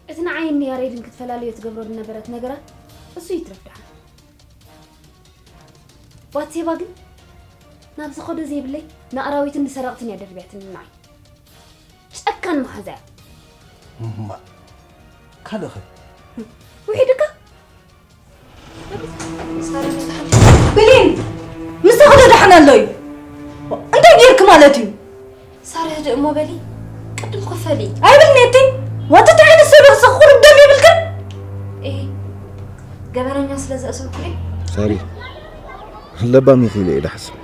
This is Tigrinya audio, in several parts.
እቲ ንዓይን ንያሬድን ክትፈላልዮ ትገብሮ ዝነበረት ነገራት እሱ ይትረፍ ደሓን። ባትሴባ ግን ናብ ዝኸዶ ዘይብለይ ንኣራዊትን ንሰረቕትን እያ ደርብያትኒ ንዓይ። ጨካን መሓዛ እያ። እማ፣ ካልእ ኸ? ውሒድካ? ብሌን፣ ምሳኺ ዶ ደሓን ኣሎ እዩ? እንታይ ጌርክ ማለት እዩ? ሳራ፣ ህድእ እሞ በሊ። ቅድም ኮፍ በሊ። ኣይብልኒ እቲ። ዋትት ዓይነት ሰብ ኢኺ? ቁሩብ ደም የብልክን? ኤ፣ ገበነኛ ስለ ዘእሰርኩ ድየ? ሳሪ፣ ለባም ኢኺ ኢለ እየ ዝሓስብ።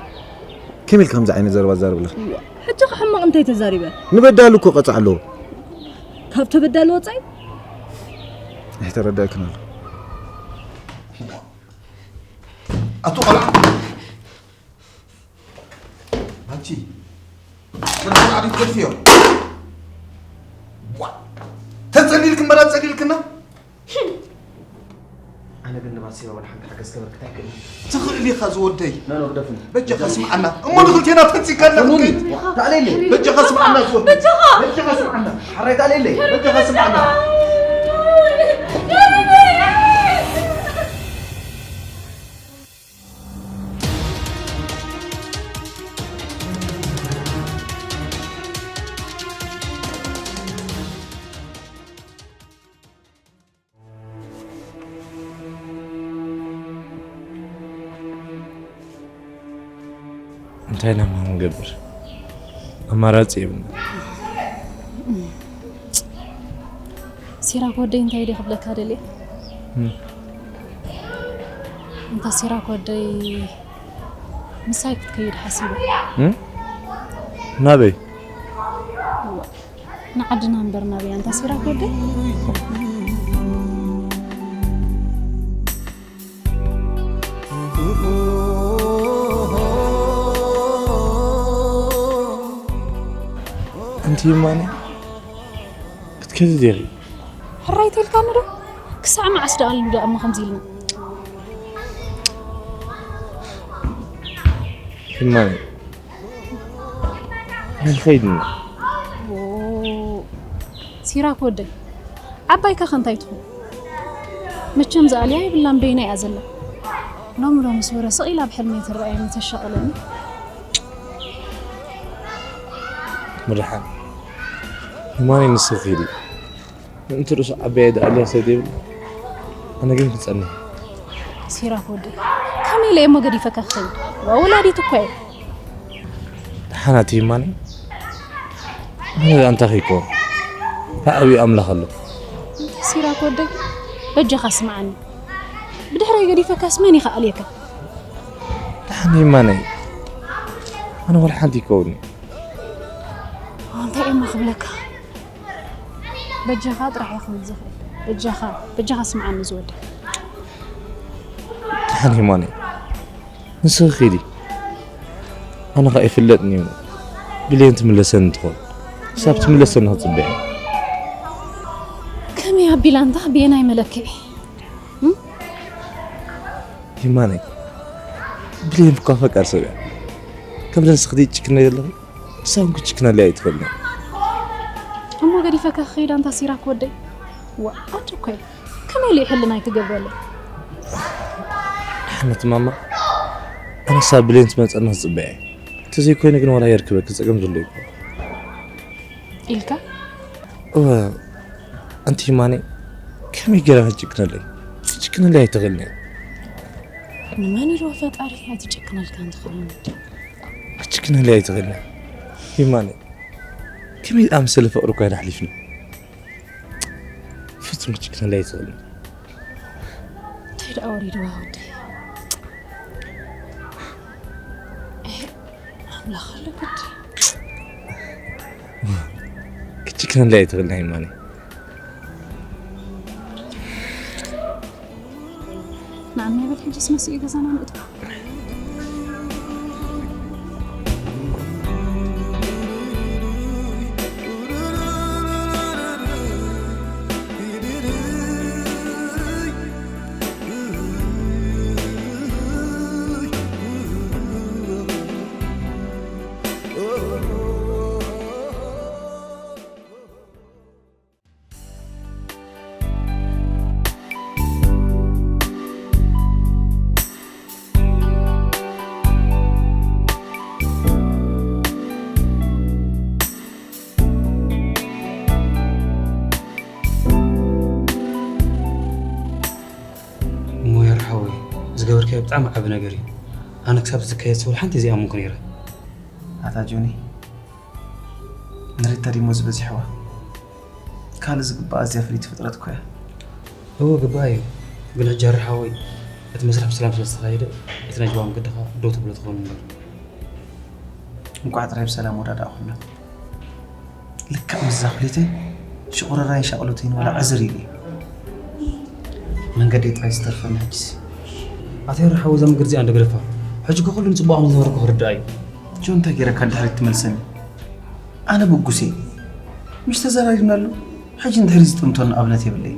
ከመይ ኢልኪ ከምዚ ዓይነት ዘረባ ትዛረቢ ኣለኺ? ሕጂ ከ ሕማቕ እንታይ ተዛሪበ? ንበዳሊ እኮ ቀጽዓ ኣለዎ። ካብ ተበዳሊ ወጻኢ? ኣይተረዳእክን ኣሎ። ኣቶ ቆልዓ፣ ኣቺ፣ ወዲ ቆልዓ ድዩ ትገድፍዮ? ዋ! ተጸሊልክ እምበር ኣጸሊልክና? ኣነ ግን ንባትሴባ ወላ ሓንቲ ሓገዝ ከበርክት ኣይክእልን። ትኽእል ኢኻ ዝወደይ። ኖ፣ ኖ፣ ግደፉኒ። በጃኻ ስምዓና። እሞ ንኽልቴና ተንጺካ ኣለኻ። ስሙኒ። ከይድ። ተኣለየለይ። በጃኻ ስምዓና ዝወደይ። በጃኻ። በጃኻ ስምዓና። ሓራይ ተኣለየለይ። በጃኻ ስምዓና። እንታይ ኢና እሞ ክንገብር? ኣማራጺ የብልና። ሲራክ ወደይ፣ እንታይ ድየ ክብለካ ደልየ? እም። እንታ ሲራክ ወደይ፣ ምሳይ ክትከይድ ሓሲበ። እም? ናበይ? እዋ፣ ንዓድና እምበር ናበይ፣ ኣንታ ሲራክ ወደይ? ኣንቲ ማነ ክትከዲ ዲኺ? ሕራይ ተልካኒ ዶ? ክሳዕ መዓስ ደኣ ኢሉ ደኣ እሞ ከምዚ ኢልና? ማነ፣ ንኸይድ ኢና። ኦ፣ ሲራክ ወደይ፣ ዓባይካ ከ እንታይ ትኹን? መቸም ዝኣልያ የብላን፣ በይና እያ ዘላ። ሎሚ ሎሚ ስወረ ስቕ ኢላ ኣብ ሕልመይ ትረኣየኒ፣ ተሻቕለኒ። ምድሓን። ማነ፣ ንስኺ ኺዲ። ምእንቲ ርእሱ ዓባየ ደኣልያ ሰብ ዘይብሉ፣ ኣነ ግን ክጸንሕ። ሲራክ ወደይ፣ ከመይ ኢለ እየ እሞ ገዲፈካ ክኸይድ? ዋ፣ ወላዲት እኮ እየ። ደሓን ኣቲ ማነ፣ ኣነ ደኣ እንታይ ኺኮን? እንታይ ዓብዪ ኣምላኽ ኣሎ? ሲራክ ወደይ፣ በጃኻ ስምዓኒ። ብድሕረይ ገዲፈካስ መን እዩ ክኣልየካ? ደሓን ይማነይ፣ ኣነ ወላ ሓንቲ ይከውኒ። እንታይ እየ እሞ ክብለካ? በጃኻ ጥራሕ እየ ክብል ዝኽእል። በጃኻ፣ በጃኻ ስምዓኒ ዝወደይ። ደሓን ሂማነይ፣ ንስኺ ኺዲ። ኣነ ኸኣ ይፍለጥኒ እዩ። ብሌን ትምለሰኒ ትኾን። ክሳብ ትምለሰኒ ክጽበ እየ። ከመይ ኣቢላ እንታ ብየናይ መለክዒ? እም? ማነይ ብሌን እኳ ፈቃር ሰብ እያ። ከም ደንስ ክዲ ጭክነ የለኹ። ንሳ እውን ክትጭክነለይ ኣይትኽእልን እያ። እሞ ገዲፈካ ክኸይድ ኣንታ ሲራክ ወደይ። ዋ ኣጆኮይ ከመይ ኢሉ ሕልናይ ክገብረለይ? ሓነት ማማ ኣነሳ ብሌን ትመፀና ዝፅበያ እየ። እንተዘይኮይነ ግን ዋላ የርክበኪ ፀገም ዘሎ ይኮ ኢልካ እወ ኣንቲ ማኔ ከመይ ገይራ ክትጭክነለይ? ክትጭክነለይ ኣይትኽእልን እያ። ንመን ኢልዎ ፈጣሪ ኣይትጨክነልካ እንትኸውን ክትጭክነለይ ኣይትኽእልን እያ። ሂማነ ከመይ ዝኣመሰለ ፍቕሪ እኳ ኢና ኣሕሊፍና። ፍጹም ክትጭክነለይ ኣይትኽእልን። እንታይ ደኣ ወሪድዋ ወደይ? ኣምላኽ ኣሎ ግዲ። ክትጭክነለይ ኣይትኽእልን ሂማነ። ንዓና ይበል ሕጂ ስመስ እዩ ገዛና ንእትዋ እሞ ያር ሓወይ ዝገበርካዮ ብጣዕሚ ዓቢ ነገር እዩ። ኣነ ክሳብ ዝካየድ ሰውል ሓንቲ እዚኣ ምንኩ ነይረ። ኣታ ጆኒ ንሪታ ዲሞ ዝበዚሕዋ ካልእ ዝግባኣ ኣዝያ ፍልይቲ ፍጥረት እኮ እያ። እወ ግባእ እዩ። ግን ሕጂ ያር ሓወይ እቲ መስርሕ ብሰላም ስለ ዝተኻየደ እቲ ናይ ጅዋ መገድኻ ደው ተብሎ ትኸውን እምበር። እንቋዕ ጥራይ ብሰላም ወዳዳእኹላ። ልክዕ ምስዛ ክሊተይ ሽቑረራይን ሻቕሎተይን ወላ ዕዝር ኢለ መንገደይ ጥራይ ዝተርፈኒ ሕጅስ። ኣታ ያር ሓወይ እዛ መገዲ እዚኣ እንዶ ገደፋ። ሕጂ እኮ ኩሉ ንጽቡቕ ከም ዝነበረ እኮ ክርዳእ እዩ። ጆን እንታይ ገይረካ ንድሕሪት ትመልሰኒ? ኣነ ብጉስ እየ። ምሽ ተዘራሪብናሉ። ሕጂ እንድሕሪ ዝጥምቶ ንኣብነት የብለይ።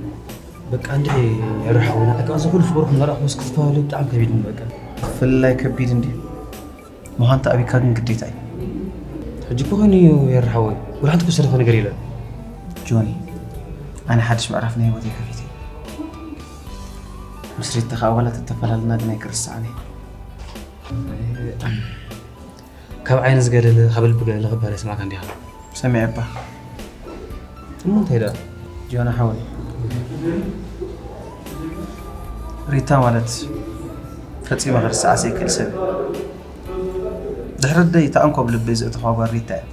በቃ እንድዒ ያር ሓወይ ንዓካ እዚ ኩሉ ፍቕርኩም ዘርኣኹስ ክትፈላለዩ ብጣዕሚ ከቢድ እዩ በቃ። ክፍልላይ ከቢድ እንድዩ። ምዃን ተኣቢካ ግን ግዴታ እዩ። ሕጂ እኮ ኮይኑ እዩ ያር ሓወይ። ወላ ሓንቲ እኮ ዝተረፈ ነገር የለን። ጆኒ ኣነ ሓድሽ ምዕራፍ ናይ ህይወተይ ከፊተ። ምስ ሪታ ከዓ ዋላ ተተፈላለና ግን ኣይክርስዓን እየ። ካብ ዓይኒ ዝገደለ ካብ ልቢ ገደለ ክበሃል ኣይሰማዕካን ዲኻ? ሰሚዐ እባ። እሞ እንታይ ደኣ? ጆና ሓወይ ሪታ ማለት ፈጺመ ክርስዓ ዘይክእል ሰብ እዩ። ድሕሪ ኣደይ እታ ኣንኮብ ልበይ ዘእተኻ ጓል ሪታ እያ።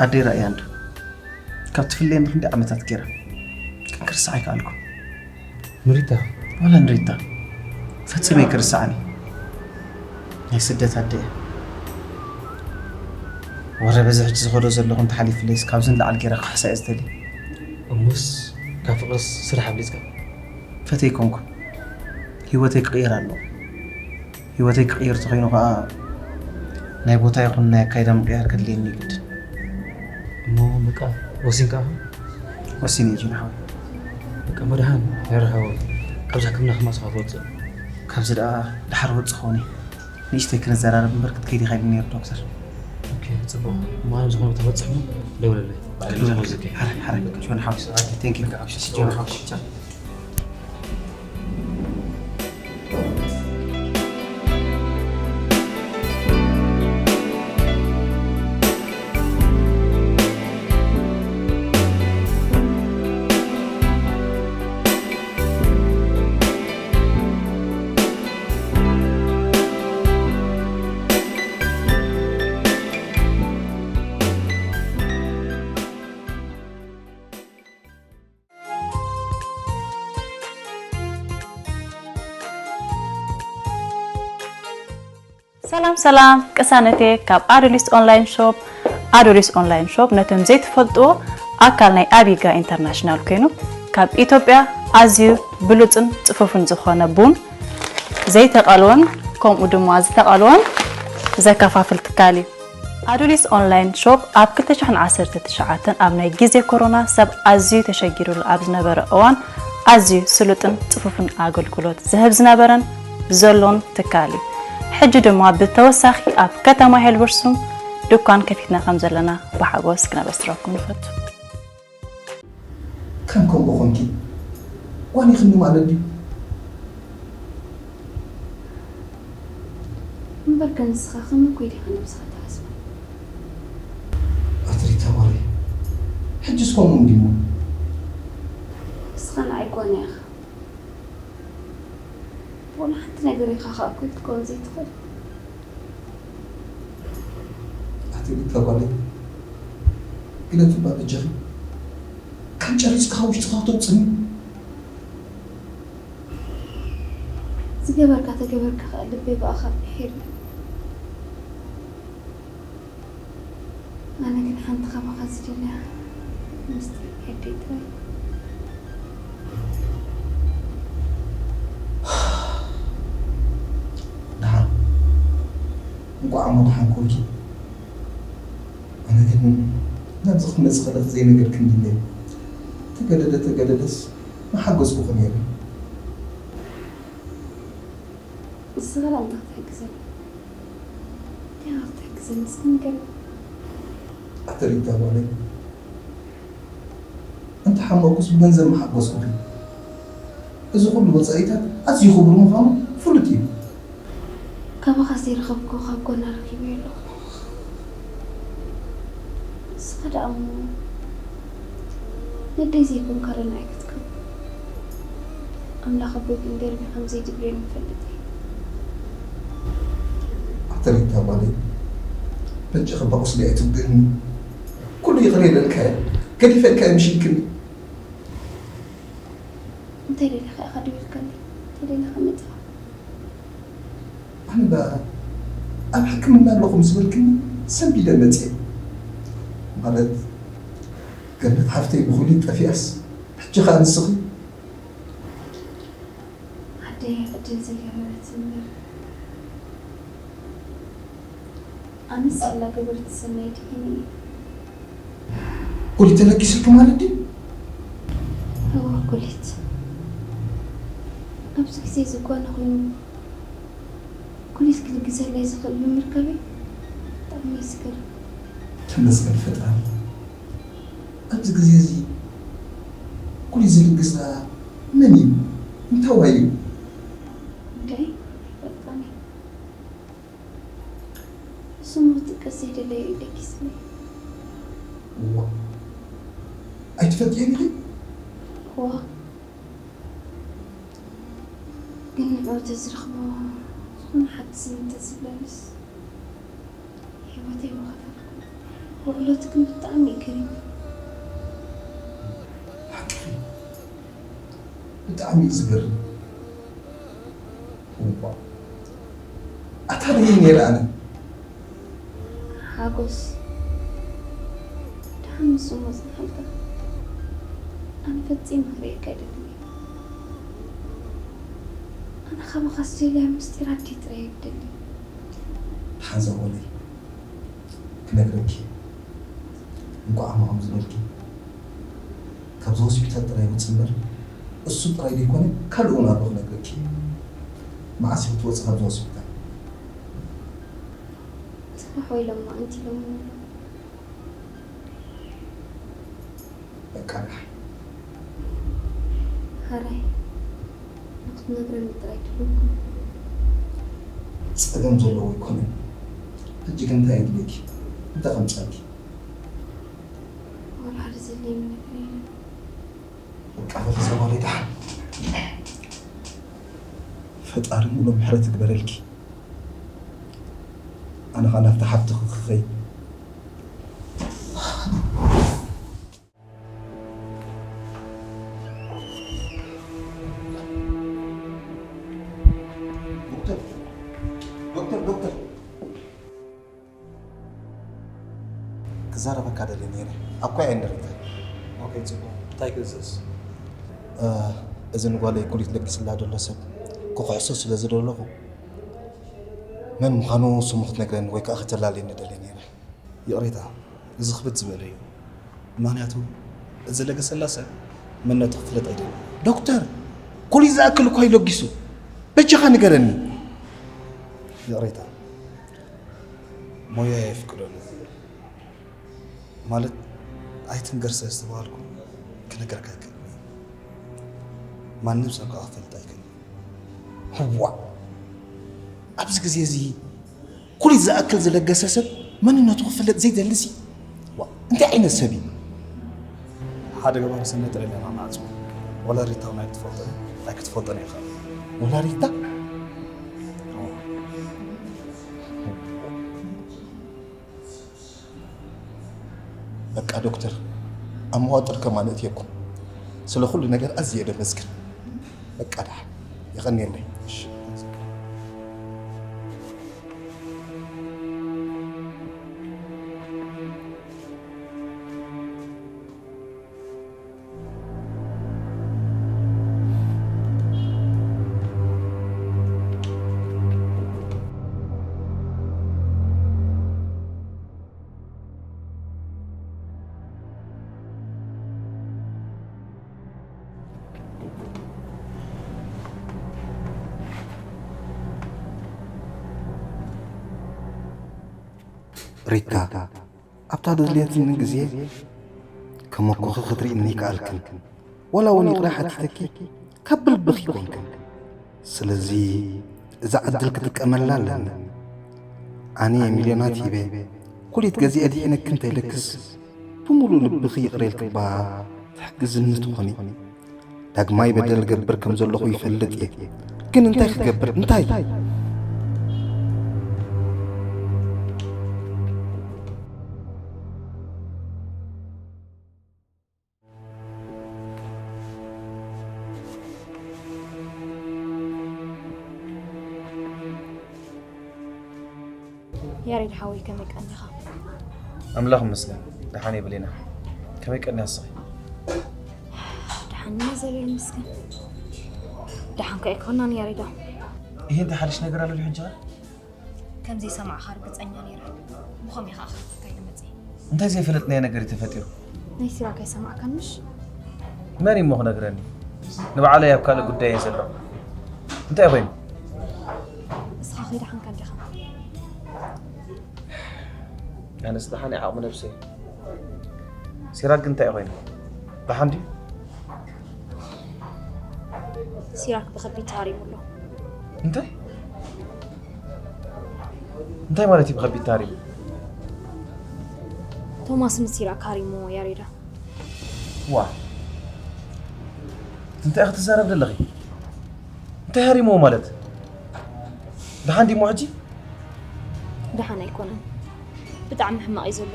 ኣደይ ራእያ እንዶ ካብ ትፍለየኒ ክንደይ ዓመታት ገይራ ግን ክርስዓ ኣይከኣልኩን። ንሪታ ዋላ ንሪታ ፈጺመ ኣይክርስዓን እዩ። ናይ ስደት ኣደ እያ። ወረ በዚ ሕጂ ዝኸዶ ዘለኹ እንተሓሊፍለይስ ካብዚ ንላዕሊ ገይረ ክኽሕሳ እየ ዝደሊ። እሙስ ካብ ፍቕርስ ስራሕ ኣብሊጽካ። ፈተይ ኮንኩ ህይወተይ ክቕየር ኣለዎ። ህይወተይ ክቕየር ተኾይኑ ከዓ ናይ ቦታ ይኹን ናይ ኣካይዳ ምቅያር ከድልየኒ ይግድን። እሞ በቃ ወሲንካ ኢኻ? ወሲነ እየ ጆን ሓወይ። በቃ መድሃን ያር ሓወይ ካብዚ ሕክምና ከማስ ኢኻ ትወፅእ። ካብዚ ደኣ ደሓር ወፅእ ኾኒ ንእሽተይ ክንዘራረብ እምበር ክትከይድ ኢኻ ኢሉኒ ነይሩ ዶክተር። ኦኬ ፅቡቕ እሞ ኣነ ዝኾነ ተበፅሕ ደውለለይ። ባዕለይ ክደውለልካ። ሓራይ ሓራይ ጆን ሓወይ። ቴንክ ዩ። ጆን ሓወይ። ሰላም ሰላም ቅሳነቴ ካብ ኣዶሊስ ኦንላይን ሾፕ። ኣዶሊስ ኦንላይን ሾፕ ነቶም ዘይትፈልጥዎ ኣካል ናይ ኣቢጋ ኢንተርናሽናል ኮይኑ ካብ ኢትዮጵያ ኣዝዩ ብሉፅን ፅፉፍን ዝኾነ ቡን ዘይተቐልወን ከምኡ ድማ ዝተቐልወን ዘከፋፍል ትካል እዩ። ኣዱሊስ ኦንላይን ሾፕ ኣብ ክልተ ሽሕን ዓሰርተ ትሽዓተን ኣብ ናይ ግዜ ኮሮና ሰብ ኣዝዩ ተሸጊሩሉ ኣብ ዝነበረ እዋን ኣዝዩ ስሉጥን ጽፉፍን ኣገልግሎት ዝህብ ዝነበረን ዘሎን ትካል እዩ። ሕጂ ድማ ብተወሳኺ ኣብ ከተማ ሄልበርሱም ድኳን ከፊትና ከም ዘለና ብሓጎስ ክነበስረኩም ንፈቱ። ከም ከምኡ ኾንኪ ጓኒኽኒ ማለት ድዩ? እምበር ከ ንስኻ ከመይ ኮይ ዲኻ ነብስኻ ትሓስባ? ኣትሪታ ጓለይ፣ ሕጅስ ከምኡ እንዲሞ። ንስኻ ንዓይ ጓና ኢኻ። ወላ ሓንቲ ነገር ኢኻ ኸኣ እኮ ክትከውን ዘይትኽእል። ኣትሪታ ጓለይ፣ ግለጽ እባ በጃኺ። ካብ ጨሪስካ ውሽጥኻ ክተውጽኒ። ዝገበርካ ተገበርካ ኸኣ ልበይ ብኣኻ ሒሩ። ኣነ ግን ሓንቲ ካባኻ ዝደልያ ምስጢር ኣደይ ጥራይ። ደሓን፣ እንቋዕ እሞ ደሓን ኮንኪ። ኣነ ግን ናብዚ ክትመጺ ከለኺ ዘይነገርክኒ ድለ። ተገደደ ተገደደስ ምሓገዝኩኺ ነይረ። ንስኻ ደኣ እንታይ ክትሕግዘኒ? እንታይ ኢኻ ክትሕግዘኒ እስኪ ንገረኒ። ኣትሪታ ጓለይ፣ እንተሓመቕኩስ ብገንዘብ ምሓገዝኩኺ። እዚ ኩሉ ወጻኢታት ኣዝዩ ክቡር ምዃኑ ፍሉጥ እዩ። ካባኻ ዘይረኸብኩ ካብ ጎና ረኺበዮ ኣለኹ። ንስኻ ደኣ እሞ ነደይ ዘይኮንካ ዶ ንዓይ ክትከውን? ኣምላኽ ኣቦይ ግን ገርቢ ከም ዘይድብሬኒ ይፈልጥ እየ። ኣትሪታ ጓለይ፣ በጃኺ እባ ቁስለይ ኣይትውግእኒ። ኩሉ ይቕረ ኢለልካ'የ፣ ገዲፈልካ'የ ምሽ ኢልክኒ። እንታይ ደሊኻ ኢኻ ደው ኢልካኒ? እንታይ ደሊኻ መጺኻ? ኣነ ደኣ ኣብ ሕክምና ኣለኹ ምስ በልክኒ ሰንቢደ መጽየ። ማለት ገነት ሓፍተይ ብኹሊት ጠፊኣስ ሕጂ ኸኣ ንስኺ። ኣደይ ዕድል ዘይገበረት እምበር ኣነስ ሳላ ገበርቲ ሰናይ ድሒነ እየ። ኩሊት ተለጊስልኪ ማለት ድዩ? እወ ኩሊት። ኣብዚ ግዜ እዚ ጓና ኮይኑ ኩሊት ክልግሰለይ ዝኽእል ብምርካበይ ብጣዕሚ እየ ዝገርም። ተመስገን ፈጣሪ። ኣብዚ ግዜ እዚ ኩሊት ዝልግስ ደኣ መን እዩ? እንታዋይ እዩ? ኣደይ ኣይፈልጣን እየ። ስሙ ክጥቀስ ዘይደለየ እዩ ለጊስኒ። እዋ ኣይትፈልጥዮን ኢኺ? እዋ ግን ንዑ ተዝረኽቦ ዝኾነ ሓግዝኒ እንተዝብለኒስ ህይወተይ ምኸፈልኩ። ውዕሎቲ ግን ብጣዕሚ እዩ ገሪሙ። ሓቅኺ፣ ብጣዕሚ እዩ ዝገርም። እዋ ኣታ ርእየ ነይረ ኣነ። ሓጎስ፣ ደሓን ምስ እሞ ጽንሓልካ። ኣነ ፈጺመ ክርእየካ ኣይደልን እየ። ኣነ ካባኻ ዝደልያ ምስጢር ኣደይ ጥራይ እየ ዝደሊ። ደሓን ዛጎለይ ክነግረኪ፣ እንቋዕ እሞ ከም ዝበልኪ። ካብዚ ሆስፒታል ጥራይ ውጽእ እምበር፣ እሱ ጥራይ ዘይኮነ ካልእ እውን ኣሎ ክነግረኪ። መዓስ ኢኺ ትወጺ ካብዚ ሆስፒታል? ጽባሕ ወይ ሎማዕንቲ ኢሎምኒ ኣለዉ። በቃ ደሓን። ሕራይ ንክትነግረኒ ጥራይ ድልውኩም። ጸገም ዘለዎ ኣይኮነን። ሕጂ ግን እንታይ የድልየኪ? እንታይ ከምጻልኪ? ዋላ ሓደ ዘድልየኒ ነገር የለን። በቃ በሊ ዛጎለይ ደሓን። ፈጣሪ ሙሉ ምሕረት ይግበረልኪ። ኣነ ኸኣ ናብታ ሓፍትኺ ክኸይድ። ዶክተር፣ ዶክተር፣ ዶክተር። ክዛረበካ ደልየ ነይረ። ኣኳ እየ ንሪታ። ኦኬ፣ ጽቡቕ። እንታይ ክእዘዝ? እ፣ እዚ ንጓለይ ኩሊት ለጊስላ ዘሎ ሰብ ክኽሕሶ ስለ ዝደለኹ፣ መን ምዃኑ ስሙ ክትነግረኒ ወይ ከኣ ከተላልየኒ ደልየ ነይረ። ይቕሬታ፣ እዚ ክብድ ዝበለ እዩ። ምኽንያቱ፣ እዚ ለገሰላ ሰብ መንነቱ ክፍለጥ ኣይደልን። ዶክተር፣ ኩሊ ዝኣክል እኳ ይለጊሱ። በጃኻ ንገረኒ። ይቕሬታ፣ ሞያ የፍቅዶን። ማለት፣ ኣይትንገር ስለ ዝተባሃልኩ ክነግረካ ኣይክእልን። ማንም ሰብ ከዓ ክፈልጥ ኣይክእልን። እዋ፣ ኣብዚ ግዜ እዚ ኩሊት ዝኣክል ዝለገሰ ሰብ መንነቱ ክፍለጥ ዘይደልሲ? ዋ፣ እንታይ ዓይነት ሰብ እዩ? ሓደ ገባር ሰናይ ጥራይ ኢና ንዓጽዎ። ወላ ሪታ እውን ኣይትፈልጦን ኣይክትፈልጦን ኢኻ። ወላ ሪታ? በቃ ዶክተር፣ ኣብ መዋጥር ከማን እትየኩም። ስለ ኩሉ ነገር ኣዝየ ደመስግን። በቃ ደሓን፣ የቐንየለይ። ሪታ፣ ኣብታ ደድልየትኒ ግዜ ከመኩኺ ክትርእይኒ ኣይከኣልክን። ዋላ እውን ይቕረ ሓቲተኪ ካብ ብልብኺ ኣይኮንክን። ስለዚ እዛ ዕድል ክጥቀመላ ኣለኒ። ኣነ ሚልዮናት ሂበ ኩሊት ገዚኤ ድሒነኪ እንተይለክስ ብምሉእ ልብኺ ይቕረ ኢልክባ ትሕግዝኒ ትኾኒ። ዳግማይ በደል ገብር ከም ዘለኹ ይፈልጥ እየ። ግን እንታይ ክገብር? እንታይ? ያሬድ ሓወይ፣ ከመይ ቀኒኻ? ኣምላኽ ይመስገን፣ ደሓን እየ ብሌና። ከመይ ቀኒኻ ንስኺ? ደሓን እየ፣ እግዚኣብሔር ይመስገን። ደሓን ከ ኣይኮናን ያሬዳ? ይሄ እንታይ ሓድሽ ነገር ኣሎ ድዩ ሕጂ ኸ? ከም ዘይሰማዕኻ ርግጸኛ ነይረ። ብኸመይ ኸኣ ክረኽበካ ኢለ መጺኤ? እንታይ ዘይፈለጥናዮ ነገር እዩ ተፈጢሩ? ናይ ሲራክ ኣይሰማዕካን ምሽ? መን እዩ እሞ ክነግረኒ? ንባዕለይ ኣብ ካልእ ጉዳይ እየ ዘለኹ። እንታይ ኮይኑ? ንስኻ ከይደሓንካ እንዲኻ። ኣነስ ደሓን እየ ዓቕሚ ነብሰይ። ሲራክ ግን እንታይ ኮይኑ? ደሓን ድዩ? ሲራክ ብኸቢድ ተሃሪሙ ኣሎ። እንታይ? እንታይ ማለት እዩ ብኸቢድ ተሃሪሙ? ቶማስ ንሲራክ ሃሪምዎ ያሬዳ። ዋ፣ እንታይ ክትዛረብ ዘለኺ? እንታይ ሃሪምዎ ማለት? ደሓን ድዩ እሞ ሕጂ? ደሓን ኣይኮነን። ብጣዕሚ ሕማቕ እዩ ዘሎ።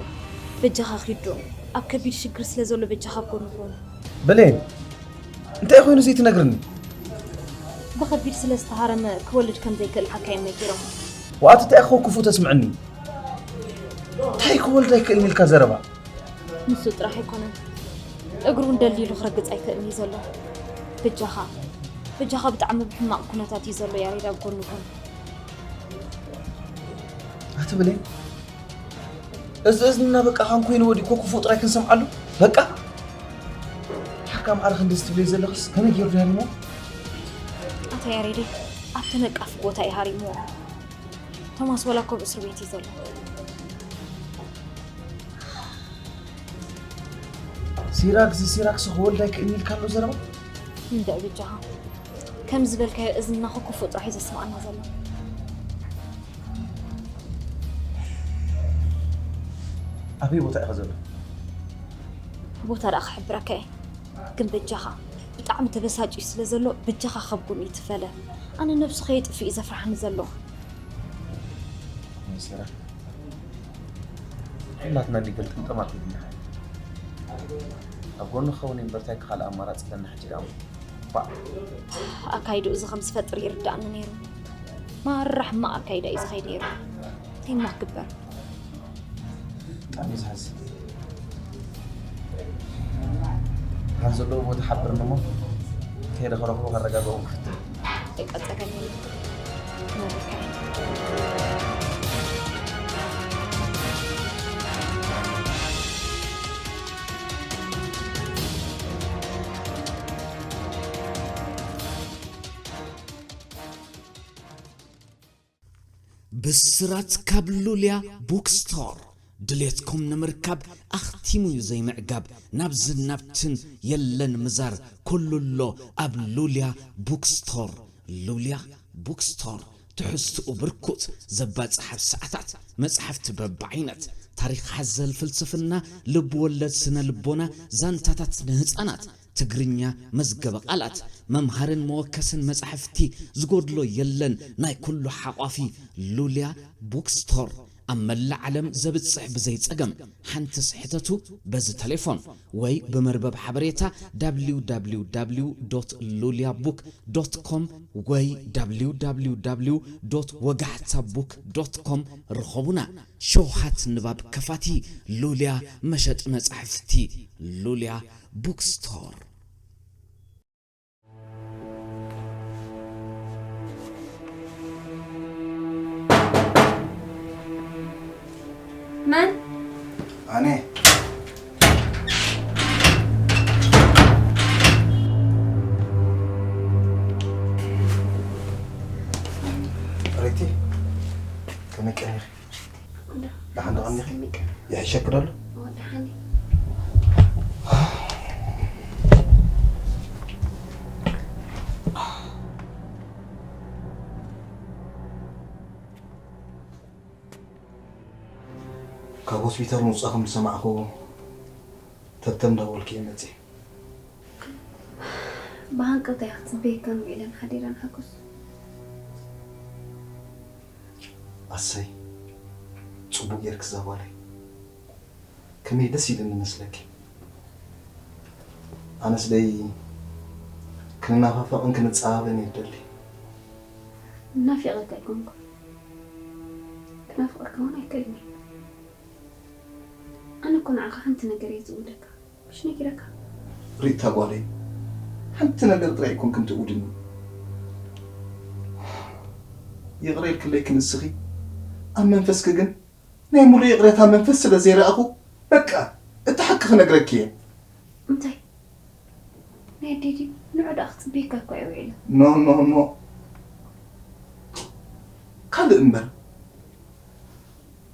በጃኻ ኪድ ዶ። ኣብ ከቢድ ሽግር ስለ ዘሎ በጃኻ ኣብ ጎኑ ኩን። ብሌን፣ እንታይ ኮይኑ ዘይትነግርኒ? ብኸቢድ ስለ ዝተሃረመ ክወልድ ከም ዘይክእል ሓካይም ነጊሮም። ዋኣቲ እንታይ ኢኻ ክፉእ ተስምዕኒ? እንታይ ክወልድ ኣይክእልን ኢልካ ዘረባ? ንሱ ጥራሕ ኣይኮነን፣ እግሩ እውን ደልዲሉ ክረግጽ ኣይክእልን እዩ ዘሎ። በጃኻ፣ በጃኻ ብጣዕሚ ብሕማቕ ኩነታት እዩ ዘሎ ያሬድ ኣብ ጎኑ ኩን። ኣቲ ብሌን፣ እዚ እዝንና በቃ ካን ኮይኑ ወዲእኮ ክፉእ ጥራይ ክንሰምዓሉ በቃ። ሓካ ማዕረ ክንድዚ ትብለይ ዘለኽስ ከመይ ገይሩ ድዩ ሃሪምዎ? ኣታ ያሬደይ፣ ኣብ ተነቃፊ ቦታ እዩ ሃሪምዎ። ቶማስ ዋላ እኮ ኣብ እስር ቤት እዩ ዘሎ። ሲራክ፣ እዚ ሲራክስ ክወልድ ኣይክእልን ኢልካ ኣሎ ዘረባ? እንድዒ በጃኻ። ከም ዝበልካዮ እዝንና እኮ ክፉእ ጥራሕ እዩ ዘስምዓና ዘሎ። ኣበይ ቦታ ኢኻ ዘሎ? ቦታ ደኣ ክሕብረካ እየ። ግን በጃኻ፣ ብጣዕሚ ተበሳጭዩ ስለ ዘሎ በጃኻ ካብ ጎኑ ይትፈለ። ኣነ ነብሱ ከየጥፍእ እዩ ዘፍርሓኒ ዘሎ። ሚስራ፣ ኩላትና እንዲ ገልጥምጥም ኣቢልና። ኣብ ጎኑ ክኸውን እምበር እንታይ ካልእ ኣማራጺ ኣለና ሕጂ ደኣ? ባዕ። ኣካይድኡ እዚ ከም ዝፈጥር ይርዳእኒ ነይሩ። ማራ ሕማቕ ኣካይዳ እዩ ዝኸይድ ነይሩ። እንታይ እሞ ክግበር? ብጣዕሚ ዘሕዝን። ኣብ ዘለዎ ቦታ ሓብርኒ እሞ ከይደ ክረኽቦ ከረጋግኦም ክፍትን። በቃ ጸገም የለን። ክነግረካ እየ። ብስራት ካብ ሉልያ ቡክስቶር። ድሌትኩም ንምርካብ ኣኽቲሙ እዩ ዘይምዕጋብ። ናብዝን ናብትን የለን ምዛር፣ ኩሉ ኣሎ ኣብ ሉልያ ቡክስቶር። ሉልያ ቡክስቶር፣ ትሕዝትኡ ብርኩት፣ ዘባጽሕ ኣብ ሰዓታት፣ መጻሕፍቲ በብዓይነት፣ ታሪኽ ሓዘል ፍልስፍና፣ ልብ ወለድ ስነ ልቦና፣ ዛንታታት ንህጻናት፣ ትግርኛ መዝገበ ቃላት፣ መምሃርን መወከስን መጻሕፍቲ ዝጎድሎ የለን። ናይ ኩሉ ሓቋፊ ሉልያ ቡክስቶር፣ ኣብ መላእ ዓለም ዘብጽሕ ብዘይ ጸገም። ሓንትስ ሕተቱ በዚ ተሌፎን ወይ ብመርበብ ሓበሬታ www.luliabook.com ወይ www.ወጋሕታቡክ.com ርኸቡና። ሸውሃት ንባብ ከፋቲ ሉልያ መሸጢ መጻሕፍቲ ሉልያ ቡክስቶር። መን? ኣነ። ሪቲ፣ ከመይ ቀኒኺ? ደሓን ዶ ቀኒኺ? ይሕሸኪ ዶ ኣሎ? ካብ ሆስፒታል ምውጻእኩም ዝሰማዕኩ፣ ተብተብ እንዳበልኩ እየ መጺእ። ብሃንቀውታ እየ ክጽበየካ ውዒለን ሓዲረን ሓጎስ። ኣሰይ፣ ጽቡቕ ጌርኪ እዛ ጓለይ። ከመይ ደስ ኢሉኒ መስለኪ። ኣነስ ደይ ክንናፋፈቕን ክንጸባበን እየ ዝደሊ። ናፊቐካ ኣይኮንኩን። ክናፍቐካ እውን ኣይክእልን እየ። ኣነ እኮ ንዓኻ ሓንቲ ነገር እየ ዝእውደካ። ምሽ ነጊረካ? ሪታ ጓለይ፣ ሓንቲ ነገር ጥራይ ኣይኮንክን ትእውድኒ። ይቕረ ኢልክለይ ክንስኺ፣ ኣብ መንፈስኪ ግን ናይ ሙሉእ ይቕሬታ መንፈስ ስለ ዘይረኣኹ፣ በቃ፣ እቲ ሓቂ ክነግረኪ እየ። እንታይ? ናይ ኣደይ ድዩ? ንዑ ደኣ ክጽበየካ እኮ እየ ውዒለ። ኖ፣ ኖ፣ ኖ። ካልእ እምበር፣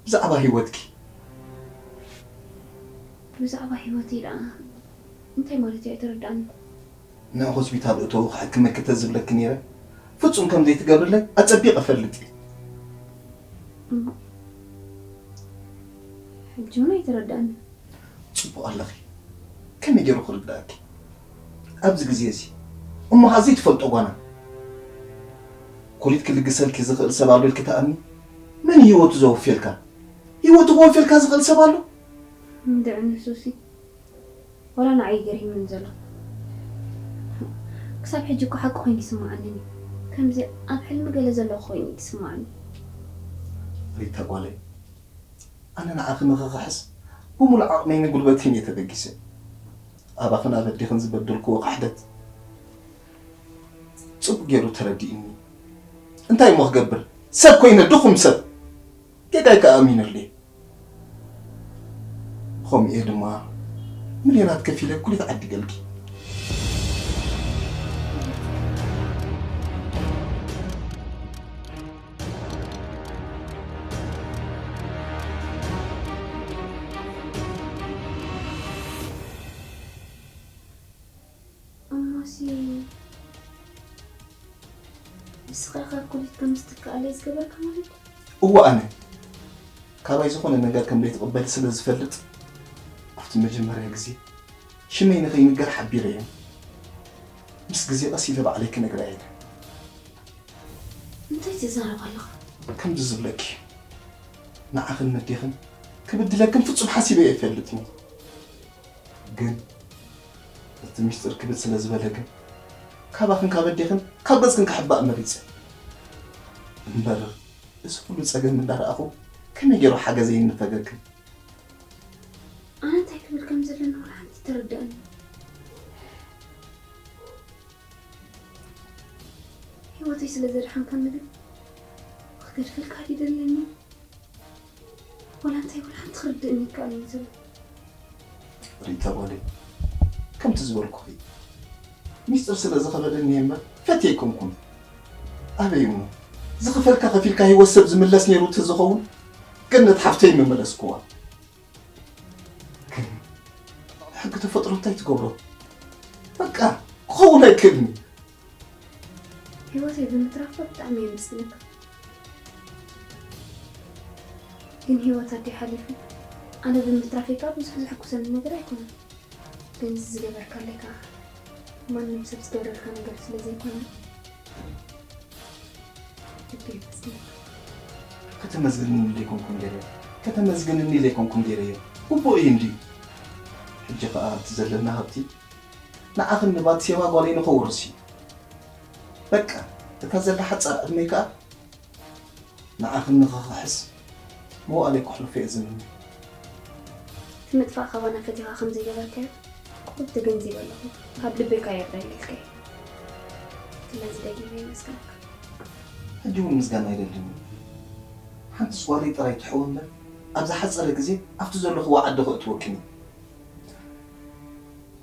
ብዛዕባ ህይወትኪ። ብዛዕባ ህይወተይ ደኣ እንታይ ማለት እዩ? ኣይተረድኣንን። ናብ ሆስፒታል እተው ክሕክመኪ ተዝብለኪ ነይረ፣ ፍጹም ከም ዘይትገብርለይ ኣጸቢቐ እፈልጥ እየ። እሞ ሕጂ እውን ኣይተረድኣንን። ጽቡቕ ኣለኺ። ከመይ ገይሩ ክርድኣኪ? ኣብዚ ግዜ እዚ እሞ ከኣ ዘይትፈልጦ ጓና። ኩሊት ክልግሰልኪ ዝኽእል ሰብ ኣሎ ኢልኪ ትኣምኒ? መን እዩ ህይወቱ ዘወፍየልካ? ህይወቱ ክወፍየልካ ዝኽእል ሰብ ኣሎ? እንድዒ ንሱሲ ዋላ ንዓይ እዩ ገሪሙኒ ዘሎ። ክሳብ ሕጂ እኮ ሓቂ ኮይኑ ይስምዓኒ እዩ። ከምዚ ኣብ ሕልሚ ገለ ዘለኹ ኮይኑ እዩ ዝስምዓኒ። ሪታ ጓለይ፣ ኣነ ንዓኺ ንኽኽሕስ ብሙሉእ ዓቕመይን ጉልበተይን እየ ተበጊሰ። ኣባኽን ኣብ ኣዴኽን ዝበደልክዎ ክሕደት ጽቡቕ ገይሩ ተረዲኡኒ። እንታይ እሞ ክገብር? ሰብ ኮይነ፣ ድኹም ሰብ። ጌጋይ ከኣ ኣሚነሉ እየ። ብኸምኡ እየ ድማ ሚልዮናት ከፊለ ኩሊት ዓዲ ገልጊ። እሞሲ ንስኻ ኢኻ ኩሊት ከም ዝትክኣለይ ዝገበርካ ማለት እዩ? እወ ኣነ ካባይ ዝኾነ ነገር ከም ዘይትቕበሊ ስለ ዝፈልጥ ኣብቲ መጀመርያ ግዜ ሽመይ ንኸይንገር ሓቢረዮ። ምስ ግዜ ቀስ ኢለ ባዕለይ ክነግራ እየ ኢለ። እንታይ ትዛረብ ኣለኻ? ከምዚ ዝብለኪ ንዓኽን ነዴኽን ክብድለክን ፍጹም ሓሲበ ኣይፈልጥን እየ። ግን እቲ ሚስጥር ክብድ ስለ ዝበለ ግን ካባኽን ካብ ኣዴኽን ካብ ገጽክን ክሕባእ መሪጸ። እምበር እዚ ኩሉ ጸገም እንዳረኣኹ ከመይ ገይሩ ሓገዘይ ይንፈገክን? ኣነ እንታይ ክብል ከም ዘለኒ ዋላ ሓንቲ ኣይተረድኣንን። ህይወተይ ስለ ዘድሓንካኒ ግን ክገድፈልካ ድዩ ደለኒ? ዋላ እንታይ ዋላ ሓንቲ ክርድእኒ ይከኣለኒ ዘሎ። ሪታ ጓለይ፣ ከምቲ ዝበልኩኺ ሚስጥር ስለ ዝኸበደኒ እየ እምበር ፈትየ ኣይኮንኩን። ኣበይ እሞ ዝኽፈልካ ከፊልካ ህይወት ሰብ ዝምለስ ነይሩ እንተዝኸውን፣ ገነት ሓፍተይ ምመለስክዋ። ግን ሕጊ ተፈጥሮ እንታይ ትገብሮ? በቃ ክኸውን ኣይክእልን እዩ። ህይወተይ ብምትራፍካ ብጣዕሚ እየ የመስግነካ። ግን ህይወት ኣደይ ሓሊፉ ኣነ ብምትራፈይ ከዓ ብዙሕ ዘሐጉሰኒ ነገር ኣይኮነን። ግን እዚ ዝገበርካለይ ከዓ ማንም ሰብ ዝገብረልካ ነገር ስለ ዘይኮነ ልቢ ይመስገን። ከተመስግንኒ ዘይኮንኩም ገይረ ከተመስግንኒ ዘይኮንኩም ገይረዮ ግቡእ እዩ እንድዩ። ሕጂ ከዓ እቲ ዘለና ሃብቲ ንዓኽን ንባትሴባ ጓለይ ንኸውርስ እዩ። በቃ እታ ዘላ ሓጻር ዕድመይ ከዓ ንዓኽን ንኽኽሕስ መዋእለይ ከሕልፎ እየ ዝምነ። እቲ ምጥፋእ ካባና ፈቲኻ ከም ዘይገበርካዮ ኩሉ ተገንዚበ ኣለኹ። ካብ ልበይ እኳ የርዳይ ኢልካዮ። ስለዚ ደጊመ የመስግነካ። ሕጂ እውን ምስጋና ኣይደልን እዩ። ሓንቲ ጓለይ ጥራይ ትሕው እምበር ኣብ ዝሓጸረ ግዜ ኣብቲ ዘለኽዎ ዓዲ ከእትወክን እየ።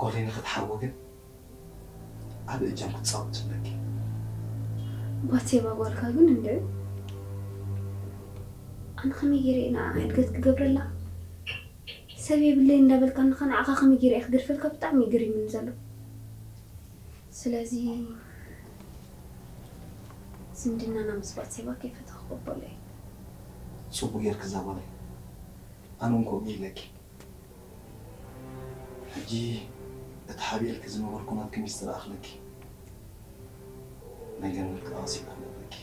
ጓለይ ንኽትሓዊ ግን ዓቢ እጃም ክትጻወት ኣለኪ። ባትሴባ ጓልካ ግን እንድዒ ኣነ ከመይ ገይረ እየ ንዓ ሕድገት ክገብረላ? ሰብ የብለይ እንዳበልካኒ ከ ንዓኻ ከመይ ገይረ እየ ክገድፈልካ? ብጣዕሚ እዩ ገሪሙኒ ዘሎ። ስለዚ ዝምድናና ምስ ባትሴባ ከይፈተኹ ክቕበሎ እየ። ጽቡቕ ጌርኪ እዛ ጓለይ። ኣነ እውን ከምኡ ኢለኪ። ሕጂ እቲ ሓቢእልኪ ዝነበርኩ ናትኪ ሚስጥር እኣኽለኪ። ናይ ገነት ክኣ ወሲዳ ክነግረኪ።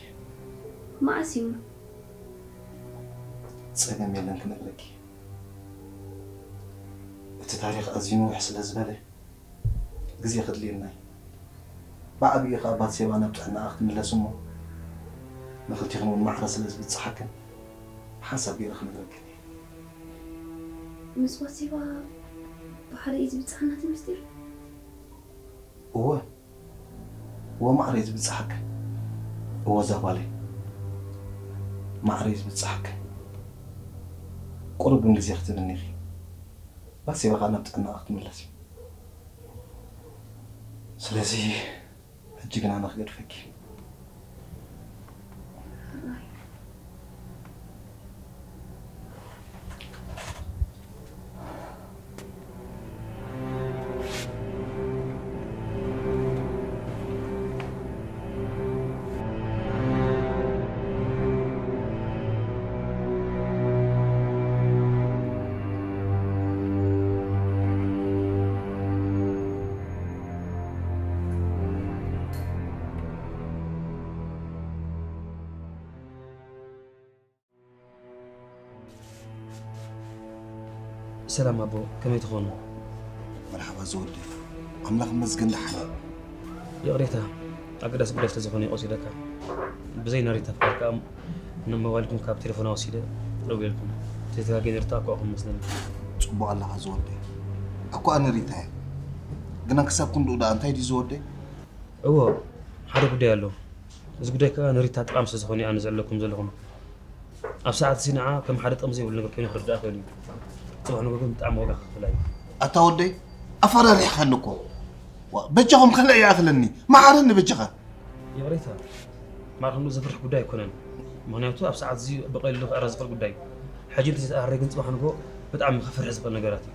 መዓስ እዩ? ጸገም የለን ክነግረኪ። እቲ ታሪኽ ኣዝዩ ነዊሕ ስለ ዝበለ ግዜ ክድልየና እዩ። ብዓቢኡ ከኣ ባትሴባ ናብ ጥዕናኣ ክትምለስ እሞ ንኽልቲኽን እውን ማዕረ ስለ ዝብጽሓክን ሓንሳብ ገይረ ክነግረክን እየ። ምስ ባትሴባ ብሓደ እዩ ዝብጽሓና እቲ ምስጢር? እወ እወ ማዕረ እዩ ዝብጽሓክን። እወ እዛ ጓለይ ማዕረ እዩ ዝብጽሓክን። ቁሩብ ግን ግዜ ክትህብኒ ኢኺ። ባትሴባ ከኣ ናብ ጥዕናኣ ክትምለስ እዩ። ስለዚ ሕጂ ግን ኣነ ክገድፈኪ። ሰላም ኣቦ፣ ከመይ ትኾኑ? መርሓባ ዝወደይ፣ ኣምላኽ ይመስገን ደሓን። ይቕሬታ፣ ኣገዳሲ ጉዳይ ስለ ዝኾነ ይቐሲደካ። ብዘይ ነሪታ ፍቓድ ከኣ ንሞባይልኩም ካብ ቴሌፎና ወሲደ ደዊለልኩም። ተተጋግየ ነሪታ ኣኳኹም መስለኒ። ጽቡቕ ኣለኻ ዝወደይ። ኣኳ ነሪታ እያ። ግና ክሳብ ክንድኡ ደኣ እንታይ ድዩ ዝወደይ? እዎ፣ ሓደ ጉዳይ ኣሎ። እዚ ጉዳይ ከኣ ነሪታ ጠቓሚ ስለ ዝኾነ እየ ኣነ ዘዕለኩም ዘለኹም። ኣብ ሰዓት እዚ ንዓ ከም ሓደ ጥቕሚ ዘይብሉ ነገር ኮይኑ ክርድኣ ክእል እዩ። ጽባሕ ንግሆ ግን ብጣዕሚ ዋጋ ከኽፍላ እዩ። ኣታ ወደይ ኣፈራሪሕኻኒ እኮ። ዋ፣ በጃኹም ካልእ ይኣኽለኒ። መሓረኒ በጃኻ። ይቕሬታ ማዕረ ክንኡ ዘፍርሕ ጉዳይ ኣይኮነን። ምኽንያቱ ኣብ ሰዓት እዚ ብቐሊሉ ክዕረ ዝኽእል ጉዳይ እዩ። ሕጂ እንተዘይተኣረረ ግን ጽባሕ ንግሆ ብጣዕሚ ከፍርሕ ዝኽእል ነገራት እዩ።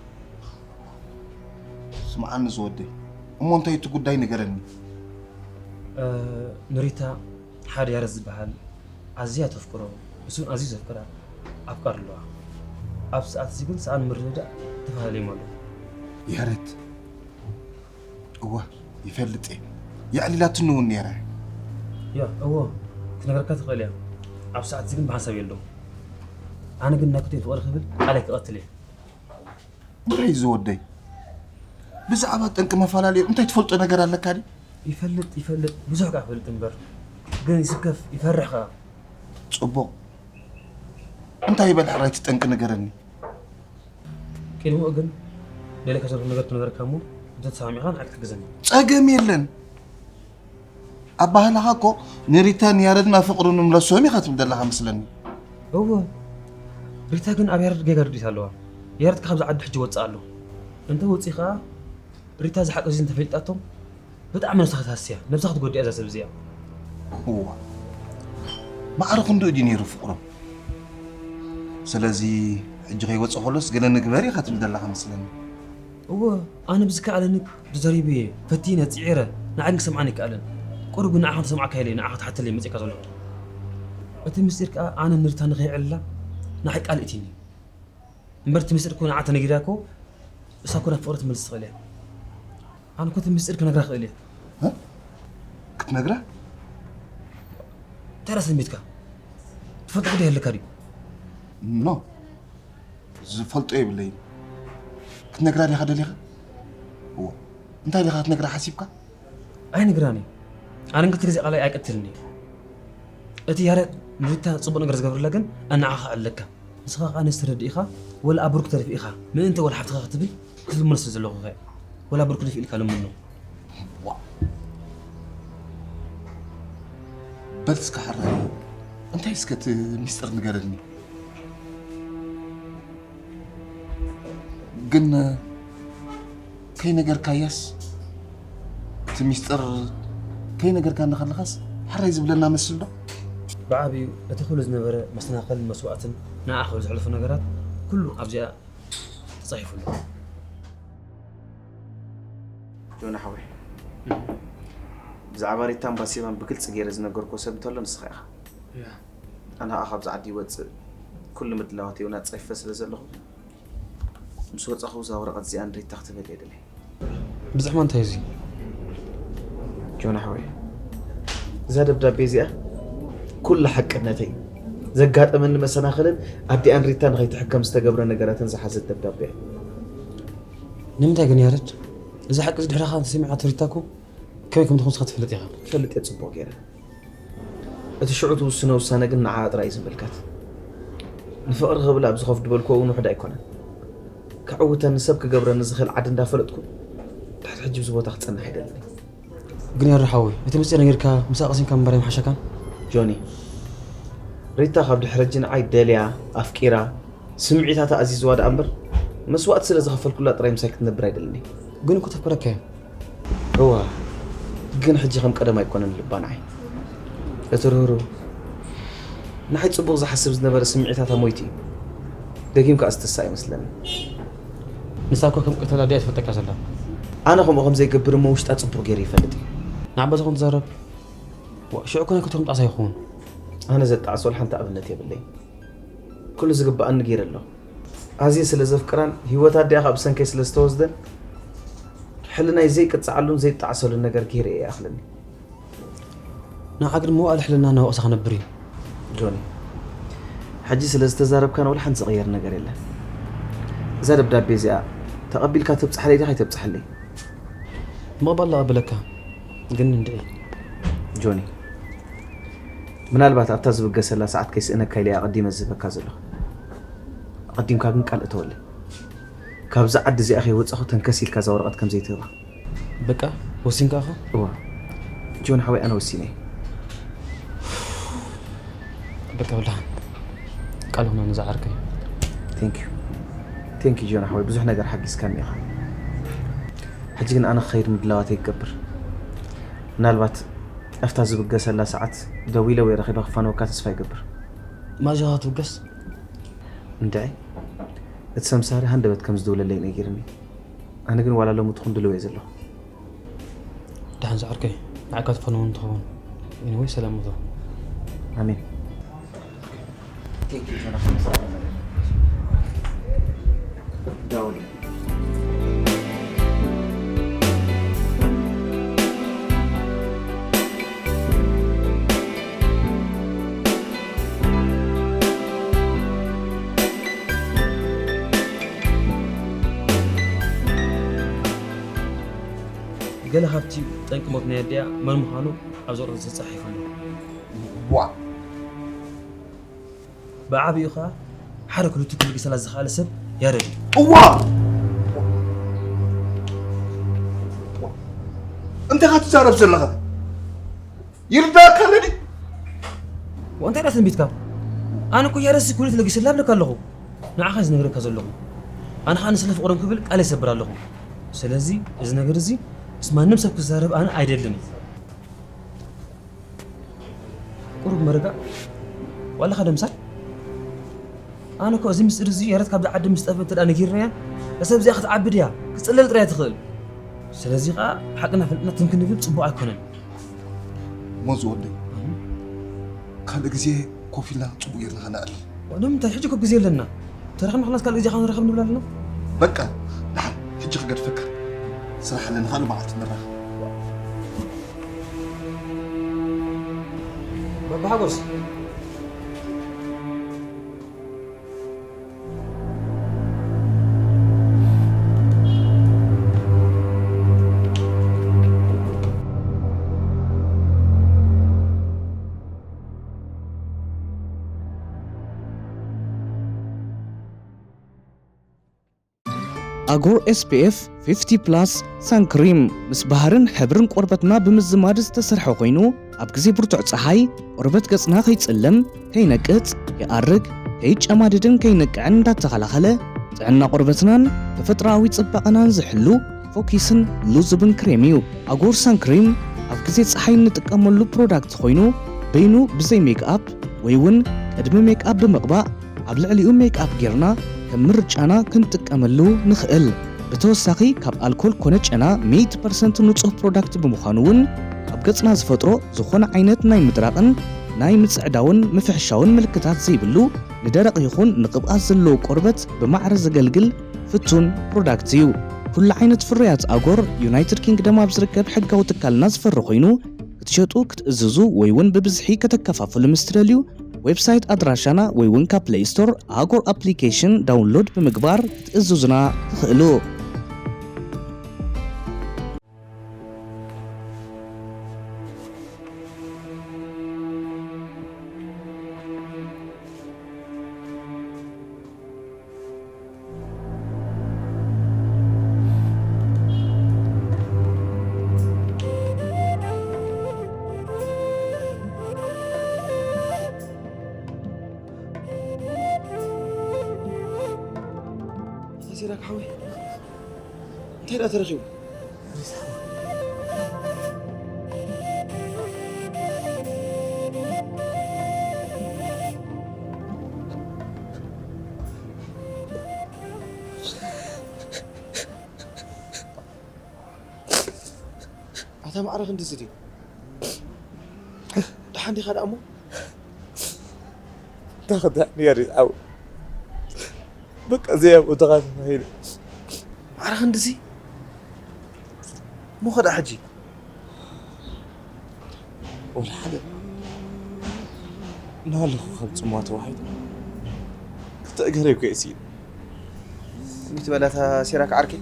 ስምዓኒ ዝወደይ እሞ እንታይ እቲ ጉዳይ ንገረኒ። ንሪታ ሓደ ያረድ ዝበሃል ኣዝያ ተፍቅሮ እሱን ኣዝዩ ዘፍቅራ ኣፍቃሪ ኣለዋ። ኣብ ሰዓት እዚ ግን ሰኣን ምርድዳእ ተፈላለዮም ኣለዉ። ያረድ እወ ይፈልጥ እየ። የዕሊላትኒ እውን ነይረ። ያ እወ ክትነግረካ ትኽእል እያ። ኣብ ሰዓት እዚ ግን ብሓንሳብ የለዉ። ኣነ ግን ናይ ክልቲኦም ፍቕሪ ክብል ቃለይ ክቐትል እየ። እንታይ እዩ ዝወደይ? ብዛዕባ ጠንቂ መፈላለዩ እንታይ ትፈልጦ ነገር ኣለካ ድዩ? ይፈልጥ ይፈልጥ ብዙሕ ከኣ ይፈልጥ እምበር ግን ይስከፍ ይፈርሕ ከኣ። ጽቡቕ እንታይ ይበል ሕራይ እቲ ጠንቂ ንገረኒ። ቅድሚኡ ግን ደለካ ዘሎ ነገር ትነገረካ እሞ እንተተሰማሚዕካ ንዓይ ክትሕግዘኒ። ጸገም የለን። ኣባህላኻ እኮ ንሪታን ያረድን ኣብ ፍቕሪ ንምለሶም ኢኻ ትብል ዘለኻ መስለኒ። እወ ሪታ ግን ኣብ ያረድ ጌጋ ርድኢት ኣለዋ። ያረድ ካብዚ ዓዲ ሕጂ ወፅእ ኣሎ። እንተ ወፂኡ ከዓ ሪታ እዚ ሓቂ እዚ እንተፈሊጣቶ ብጣዕሚ ነብሳ ክትሃስያ ነብሳ ክትጎድእ እያ እዛ ሰብ እዚኣ። እዋ ማዕረ ክንድኡ ድዩ ነይሩ ፍቕሮም? ስለዚ ሕጂ ከይወፀ ከሎስ ገለ ንግበር ኢኻ ትብል ዘለኻ መስለኒ። እወ፣ ኣነ ብዝከኣለኒ ተዛሪበ እየ፣ ፈቲነ፣ ፅዒረ፣ ንዓይ ግን ክሰምዓኒ ኣይከኣለን። ቁሩብ ግን ንዓኻ ተሰምዓካ ኢለ ንዓኻ ትሓተለይ መፂእካ ዘለኹ። እቲ ምስጢር ከኣ ኣነ ንሪታ ንኸይዕልላ ንዓይ ቃል እትኒ። እምበር እቲ ምስጢር እኮ ንዓ ተነጊራ እኮ እሳ እኮ ናብ ፍቕሪ ትመልስ ትኽእል እያ። ኣነ እኮ እቲ ምስጢር ክነግራ ክእል እየ። እ? ክትነግራ? እንታይ ደኣ ሰንቢትካ? ትፈልጦ ጉዳይ ኣለካ ድዩ? ኖ፣ ዝፈልጦ የብለይን። ክትነግራ ዲኻ ደሊኻ? እዎ። እንታይ ዲኻ ክትነግራ ሓሲብካ? ኣይነግራን እዩ። ኣነ ግን ክልተ ግዜ ቃላይ ኣይቀትልን እዩ። እቲ ያሬድ ንሪታ ጽቡቕ ነገር ዝገብርላ ግን ኣናዓኻ ኣለካ። ንስኻ ከኣ ነዚ ተረዲእኻ ወላ ኣብ ብሩክ ተደፊእኻ ምእንቲ ወላ ሓፍትኻ ክትብል ክትልምኖ ስለ ዘለኹ ኢኻ። ወላ ብሩክ ደፊእልካ ልምኖ። ዋ። በል እስከ ሓራይ እንታይ እስከ እቲ ሚስጥር ንገረኒ። ግን ከይነገርካያስ እቲ ሚስጥር ከይነገርካኒ ከለኻስ ሓራይ ዝብለና መስል ዶ? ብዓቢኡ እቲ ኩሉ ዝነበረ መሰናኸልን መስዋእትን ንዓ ክብል ዘሕለፎ ነገራት ኩሉ ኣብዚኣ ተጻሒፉ ኣሎ። ጆና ሓወይ፣ ብዛዕባ ሪታን ባሴባን ብግልጺ ገይረ ዝነገርኩዎ ሰብ እንተሎ ንስኻ ኢኻ። እያ። ኣነ ኸኣ ካብዚ ዓዲ ይወጽእ ኩሉ ምድላዋት እውን ኣጻፊፈ ስለ ዘለኹ፣ ምስ ወጻኹ እዛ ወረቐት እዚኣ ንሪታ ክትህበለይ እየ ደልየ። ብዝሕማ እንታይ እዩ እዚ? ጆና ሓወይ፣ እዛ ደብዳቤ እዚኣ ኩላ ሓቅነተይ፣ ዘጋጠመኒ መሰናኽልን ኣዲኣ ንሪታ ንኸይትሕከም ዝተገብረ ነገራትን ዝሓዘት ደብዳቤ እያ። ንምንታይ ግን ያረድ? እዚ ሓቂ እዚ ድሕረኻ እንተሰሚዓቶ ሪታ እኮ ከመይ ከም ትኾን ንስኻ ትፈልጥ ኢኻ። እፈልጥ እየ ጽቡቕ ገይረ። እቲ ሽዑ ትውስኖ ውሳነ ግን ንዓኣ ጥራይ እዩ ዝምልከት። ንፍቕሪ ክብል ኣብ ዝኸፍድበልኩ እውን ውሑድ ኣይኮነን። ከዕውተኒ ሰብ ክገብረኒ ዝኽእል ዓዲ እንዳፈለጥኩ ድሕሪ ሕጂ ኣብዚ ቦታ ክጸንሕ ኣይደልን። ግን ያሬድ ሓወይ፣ እቲ ምስጢር ነጊርካ ምስኣ ቀሲንካ ምንባር ኣይምሓሸካን? ጆኒ፣ ሪታ ካብ ድሕሪ ሕጂ ንዓይ ደልያ፣ ኣፍቂራ፣ ስምዒታታ ኣዚዝዋ ደኣ እምበር፣ መስዋእቲ ስለ ዝኸፈልኩላ ጥራይ ምሳይ ክትነብር ኣይደልን እየ። ግን እኮ ተፍቅረካ እያ። እዋ፣ ግን ሕጂ ከም ቀደም ኣይኮነን ልባ ንዓይ። እቲ ርህሩህ፣ ንዓይ ጽቡቕ ዝሓስብ ዝነበረ ስምዒታታ ሞይቱ እዩ። ደጊም ከኣ ዝተስኣ ኣይመስለንን። ንሳ እኮ ከም ቅተላ ድያ ትፈልጠካ ዘላ? ኣነ ከምኡ ከም ዘይገብር እሞ ውሽጣ ጽቡቕ ገይሩ ይፈልጥ እዩ። ንዓባትኹም ትዛረብ? ዋ፣ ሽዑ እኮ ናይ ክልተኹም ጣዕሳ ይኸውን። ኣነ ዘጣዕሶ ሓንቲ ኣብነት የብለይን። ኩሉ ዝግብኣኒ ገይረ ኣለኹ። ኣዝየ ስለ ዘፍቅራን ህይወት ኣዲኣ ካብ ሰንከይ ስለ ዝተወስደን፣ ሕልናይ ዘይቅጻዓሉን ዘይጣዕሰሉን ነገር ገይረ እየ ይኣኽለኒ። ንዓ ግን መዋእል ሕልና እናወቕሰ ክነብር እዩ። ጆኒ፣ ሕጂ ስለ ዝተዛረብካና ወላ ሓንቲ ዝቕየር ነገር የለን። እዛ ደብዳቤ እዚኣ ተቐቢልካ ተብጽሓለይ ዲኻ ኣይተብጽሓለይ? ምቕባል ኣቐብለካ፣ ግን እንድዒ። ጆኒ፣ ምናልባት ኣብታ ዝብገሰላ ሰዓት ከይስእነካ ኢለ እየ ኣቐዲመ ዝህበካ ዘለኹ። ኣቐዲምካ ግን ቃል እተወለይ። ካብዛ ዓዲ እዚኣ ከይወጻኹ ተንከስ ኢልካ እዛ ወረቐት ከም ዘይትህባ። በቃ፣ ወሲንካ ኢኻ? እዋ። ጆን ሓወይ፣ ኣነ ወሲነ እየ። በቃ፣ ብልሓን ቃል ሁና ነዛ ዓርከይ። Thank you። Thank you ጆን ሓወይ፣ ብዙሕ ነገር ሓጊዝካኒ ኢኻ። ሕጂ ግን ኣነ ክኸይድ ምድላዋተይ ይገብር። ምናልባት ኣብታ ዝብገሰላ ሰዓት ደዊለ ወይ ረኺበ ክፋነወካ ተስፋ ይገብር። ማጃኻ ትብገስ? እንድዒ፣ እቲ ሰምሳሪ ሃንደበት ከም ዝድውለለይ ነጊርኒ። ኣነ ግን ዋላ ሎሚ ትኹን ድልው እየ ዘለኹ። ደሓን ዝዓርከይ፣ ንዓካ ትፋነውን ትኸውን። Anyway፣ ሰላም እቶ። ኣሜን። Thank you ጆና፣ ከም ሰላም መለስ። ዳውድ። ገለ ካብቲ ጠንቂ ሞት ናይ ኣዲኣ መን ምዃኑ ኣብዚ ወረቐት ተጻሒፉ ኣሎ። ዋ! ብዓቢኡ ኸኣ ሓደ ክልቲኡ ክልግሰላ ዝኸኣለ ሰብ ያሬድ እዩ። እዋ! እንታይ ኢኻ ትዛረብ ዘለኻ? ይርዳእካ ኣሎ ድዩ? ወ-፣ እንታይ ደኣ ሰንቢትካ? ኣነ እኮ ያሬድሲ ክልተ ለጊሰላ እብለካ ኣለኹ። ንዓኻ እየ ዝነግረካ ዘለኹ። ኣነ ኸኣ ንስለ ፍቕሮም ክብል ቃል ይሰብር ኣለኹ። ስለዚ እዚ ነገር እዚ ምስ ማንም ሰብ ክዛረብ ኣነ ኣይደልን። ቁሩብ መርጋእ ዋላ ኸ ደምሳይ? ኣነ እኮ እዚ ምስጢር እዚ ያሬድ ካብዛ ዓዲ ምስ ጠፍእ እንተ ደኣ ነጊርናያ፣ እዛ ሰብ እዚኣ ክትዓቢ ድያ? ክትጽለል ጥራይ ትኽእል። ስለዚ ኸኣ ሓቅና ፈሊጥና ትም ክንብል ጽቡቕ ኣይኮነን። ሞዝ ወደይ፣ ካልእ ግዜ ኮፍ ኢልና ጽቡቕ ጌርና ኸነዕልል። ንምንታይ? ሕጂ እኮ ግዜ ኣለና። ተረኺብና ኸለናስ ካልእ ግዜ ኸዓ ንራኸብ ንብል ኣለና። በቃ፣ ደሓን፣ ሕጂ ክገድፈካ። ስራሕ ኣለና፣ ካልእ መዓልቲ ንራኸብ። በብሓጎስ። ኣጎር ኤስፒኤፍ ፊፍቲ ፕላስ ሳን ክሪም ምስ ባህርን ሕብርን ቆርበትና ብምዝማድ ዝተሰርሐ ኮይኑ፣ ኣብ ግዜ ብርቱዕ ጸሓይ ቆርበት ገጽና ከይጽልም፣ ከይነቅጽ፣ ከይኣርግ፣ ከይጨማደድን ከይነቅዕን እንዳተኸላኸለ፣ ጥዕና ቆርበትናን ተፈጥሮኣዊ ጽባቐናን ዝሕሉ ፎኪስን ሉዙብን ክሬም እዩ። ኣጎር ሳን ክሪም ኣብ ግዜ ጸሓይ እንጥቀመሉ ፕሮዳክት ኮይኑ፣ በይኑ ብዘይ ሜክኣፕ ወይ እውን ቅድሚ ሜክኣፕ ብምቕባእ ኣብ ልዕሊኡ ሜክኣፕ ጌርና ከም ምርጫና ክንጥቀመሉ ንኽእል። ብተወሳኺ ካብ ኣልኮል ኮነ ጨና ሚእቲ ፐርሰንት ንጹህ ፕሮዳክት ብምዃኑ እውን ኣብ ገጽና ዝፈጥሮ ዝኾነ ዓይነት ናይ ምድራቕን ናይ ምጽዕዳውን ምፍሕሻውን ምልክታት ዘይብሉ ንደረቕ ይኹን ንቅብኣት ዘለዎ ቆርበት ብማዕረ ዘገልግል ፍቱን ፕሮዳክት እዩ። ኩሉ ዓይነት ፍርያት ኣጎር ዩናይትድ ኪንግደም ኣብ ዝርከብ ሕጋዊ ትካልና ዝፈሪ ኮይኑ ክትሸጡ ክትእዝዙ ወይ እውን ብብዝሒ ከተከፋፍሉ ምስ ትደልዩ ዌብሳይት ኣድራሻና ወይ እውን ካብ ፕለይ ስቶር ኣጎር ኣፕሊኬሽን ዳውንሎድ ብምግባር ክትእዝዙና ትኽእሉ። እንታይ ሲራክ ሓወይ? እንታይ ደኣ ተረኺቡ? ኣታ ማዕረ ክንድዚ ድዩ? ደሓን ዲኻ ደኣ እሞ? እንታይ ክድሕን እየ ሪት ዓው? በቃ እዚኣ ቦታኻ ተባሂለ። ማዕረ ክንድዚ? እሞ ኸ ደኣ ሕጂ? ወላ ሓደ እናሃለኹ ካብ ጽምዋ ተዋሒጡ ክልተ እገረይ እኮ እየ ስኢነ። ትንቢት በላታ ሲራክ ዓርከይ።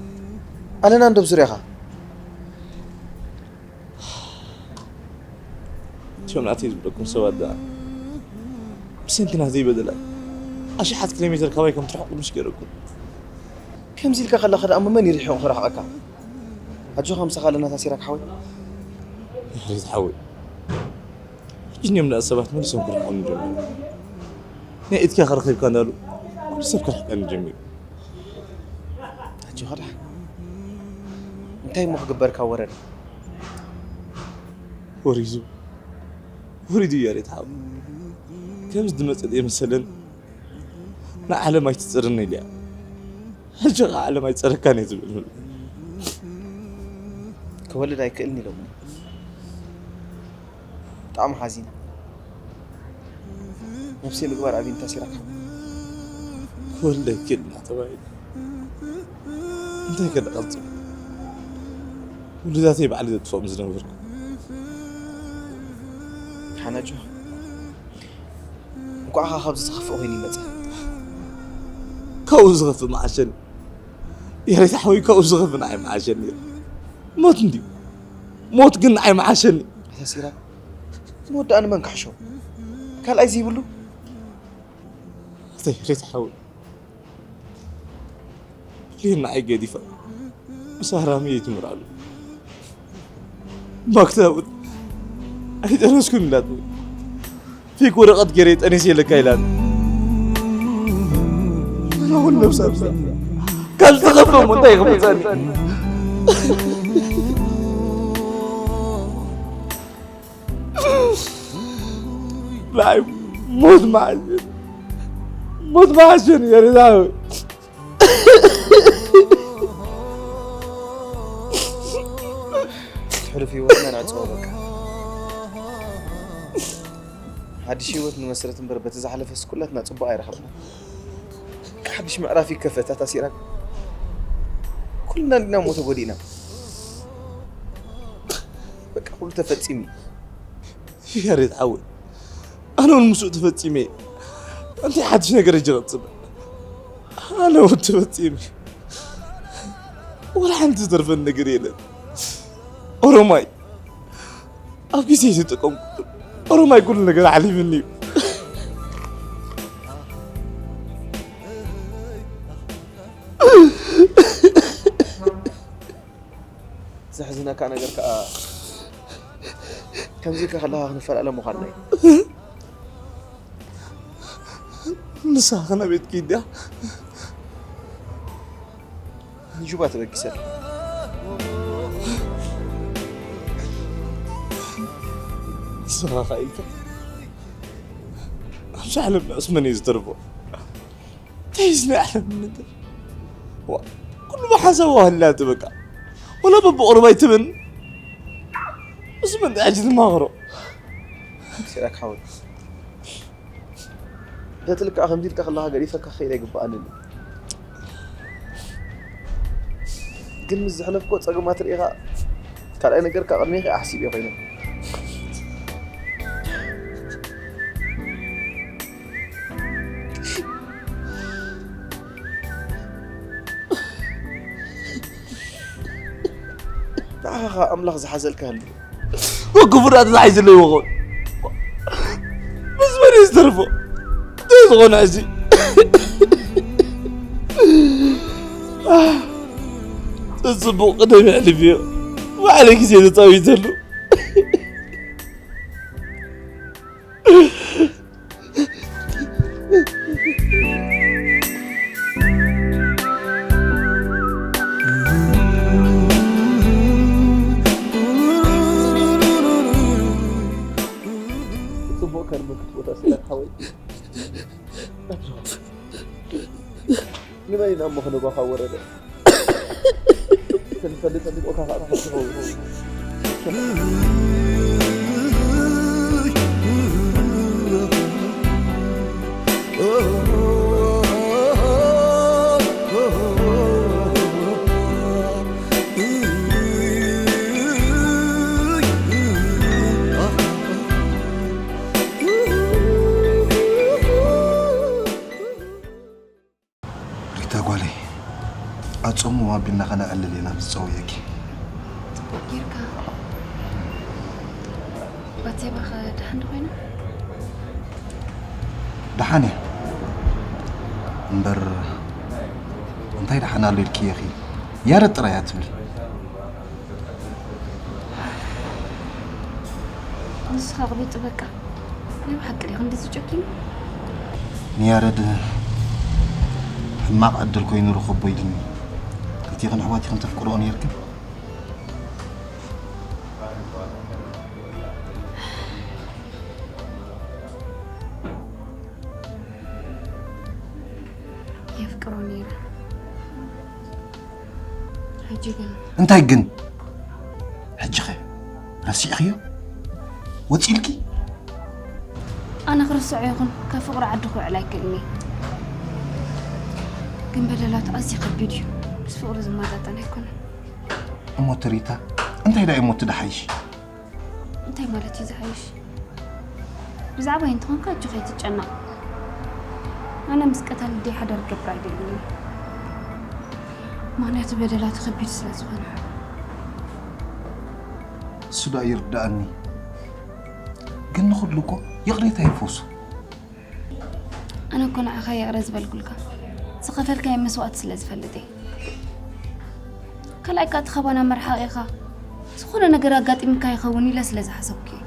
ኣለና እንዶ ኣብ ዙርያኻ። እቲኦም ናተይ ዝብለኩም ሰባት ደኣ ብሰንክና ዘይበደላ ኣሽሓት ኪሎ ሜትር ካባይ ከም ትርሕቑ ምሽ ገይረኩም። ከምዚ ኢልካ ከለኻ ደኣ እሞ መን እዩ ርሒቑ ክርሕቐካ? ኣጆኻ ምሳኻ ኣለና እታ ሲራክ ሓወይ። ያሬድ ሓወይ፣ ሕጂ እኒኦም ደኣ ሰባት መሊሶም ክርሕቑኒ ጀሚሮም። ናይ ኢድካ ክረኺብካ እንዳሉ ኩሉ ሰብ ክርሕቀኒ ጀሚሩ። ኣጆኻ ደሓን። እንታይ እሞ ክግበር ካብ ወረደ? ወሪዱ፣ ወሪዱ እዩ ያሬድ ሓወይ። ከምዚ ዝመጸ የመሰለን ንዓለም ኣይትጽርን ኢልያ። ሕጂ ኸዓ ዓለም ኣይጸረካን እየ ዝብል። ክወልድ ኣይክእልን ኢሎምኒ። ብጣዕሚ ሓዚነ። ነብሰይ ምግባር ኣብዩ እንታ ሲራክ ሓወይ። ክወልድ ኣይክእልን ተባሂሉ። እንታይ ከ ደቐጽል? ውሉዳተይ ባዕሊ ዘጥፍኦም ዝነበርኩ። ሓናጆ፣ እንቋዕ ኸዓ ካብዚ ዝኸፍእ ኮይኑ ይመጸ። ካብኡ ዝኸፍእ መዓሸኒ። ያሬድ ሓወይ፣ ካብኡ ዝኸፍእ ንዓይ መዓሸኒ። ሞት እንድዩ። ሞት ግን ንዓይ መዓሸኒ። ኣታ ሲራክ፣ ሞት ደኣ ንመን ክሕሾ? ካልኣይ ዘይብሉ? ኣታ ያሬድ ሓወይ፣ ብሌን ንዓይ ገዲፋ ምስ ሃራሚ እየ ትምርዓሉ። ማክታቡት ኣይጠነስኩን ኢላትኒ። ፌክ ወረቐት ገይረ ጠኒሰ ኢለካ ኢላትኒ። ኣነ እውን ነብሳ ኣብዛ ካብ ዝተኸፍለ እሞ እንታይ ክመፀኒ? ንዓይ ሞት መዓሸኒ፣ ሞት መዓሸኒ፣ ያሬዳዊ። እቲ ሕሉፍ ህይወትና ንዕጽዎ በቃ። ሓድሽ ህይወት ንመስረት እምበር በቲ ዝሓለፈስ ኩላትና ጽቡቕ ኣይረኸብና። ሓድሽ ምዕራፍ ይከፈት ኣታ ሲራክ። ኩልና እንዲና ሞተ ጎዲእና። በቃ ኩሉ ተፈጺሙ። ያሬድ ሓወይ፣ ኣነ እውን ምስኡ ተፈጺመ እየ። እንታይ ሓድሽ ነገር እጀ ክጽበ? ኣነ እውን ተፈጺመ። ወላ ሓንቲ ዝተርፈን ነገር የለን። ኦሮማይ፣ ኣብ ግዜ ዝተጠቀምኩ ኦሮማይ ኩሉ ነገር ሓሊፍኒ እዩ። ዘሕዝነካ ነገር ከኣ ከምዚ ኢልካ ከለኻ ክንፈላለ ምዃንና እዩ። ንስኻ ከ ናበይ ትከይድ ዲኻ? ንጁባ ተበጊሰ ኣለኹ። ንስኻ ከ ኢልካ ኣብዚ ዓለም ንዕስ መን እዩ ዝተርፎ? እንታይ እዩ እዚ ናይ ዓለም ነገር? ዋ፣ ኩሉ ብሓሳብ ዋህላቲ በቃ። ወላ በብቑሩብ ኣይትበን። እዚ መን ሕጂ ዝማኽሮ? ሲራክ ሓወይ። በትልካ ከምዚ ኢልካ ከለኻ ገዲፈካ ክኸይድ ኣይግብኣንን እዩ። ግን ምስ ዘሕለፍኮ ጸገማት ርኢኻ ካልኣይ ነገር ካብ ቅድሜ ኣሕሲብ እየ ኮይነ። ንዓኻ ኣምላኽ ዝሓዘልካ ኣሎ። ወክፉ ዳኣ ተታሒዙለይ ይኸውን። ምስ መን እዩ ዝተርፎ? እንታይ ዝኾነ ሕጂ? ጽቡቕ ቅደም የሕልፍ እዮ። ባዕለ ግዜ ተጻዊተሉ። ጽቡቕ ከርመክት ቦታ ስለ ሓወይ። ንበይና እሞ ክንባኻ ወረደ። ክንፈልጥ እንድቆካ ካዕካ ክትኸውን። ሪታ ጓለይ፣ ኣጾሙ ኣቢልና ከነዕልል ኢና ብዝጸውየኪ። ጽቡቕ ጌርካ። ባቴባኸ ደሓን ዶ ኮይና? ደሓን እያ። እምበር እንታይ ደሓን ኣሎ ኢልክየኺ? ያረድ ጥራይ እያ ትብል። ንስኻ ቅቢጥ በቃ። ናይ ብሓቂ ድዩ ክንድዚ ጨኪኑ? ንያረድ ሕማቕ ዕድል ኮይኑ ረኸቦ ኢሉኒ። ክልቴኽን ኣሕዋቲኽን ተፍቅርኦ ነይርክን? የፍቅሮ ነይረ። ሕጂ ግን እንታይ ግን? ሕጂ ኸ ረሲዕኽዮ? ወጺእልኪ? ኣነ ክርስዖ ይኹን ካብ ፍቕሪ ዓዲ ክውዕል ኣይክእልን እየ። ግን በደላቱ ኣዝዩ ከቢድ እዩ። ምስ ፍቕሪ ዝመጣጠን ኣይኮነን። እሞ ትሪታ፣ እንታይ ደኣ እሞ እቲ ደሓይሽ? እንታይ ማለት እዩ ዝሓይሽ? ብዛዕባይ እንተኾንካ ኣጆኻ ኣይትጨነቕ። ኣነ ምስ ቀታሊ ደይ ሓዳር ክገብር ኣይደልን እየ። ምኽንያቱ በደላቱ ከቢድ ስለ ዝኾነ። እሱ ደኣ ይርድኣኒ። ግን ንኹሉ እኮ ይቕሬታ ይፈውሱ። ኣነ እኮ ንዓኻ ይቕረ ዝበልኩልካ ዝኸፈልካዮ መስዋእቲ ስለ ዝፈልጥ እየ። ካልኣይ ከኣ እቲ ካባና መርሓቕ ኢኻ። ዝኾነ ነገር ኣጋጢምካ ይኸውን ኢለ ስለ ዝሓሰብኩ እየ።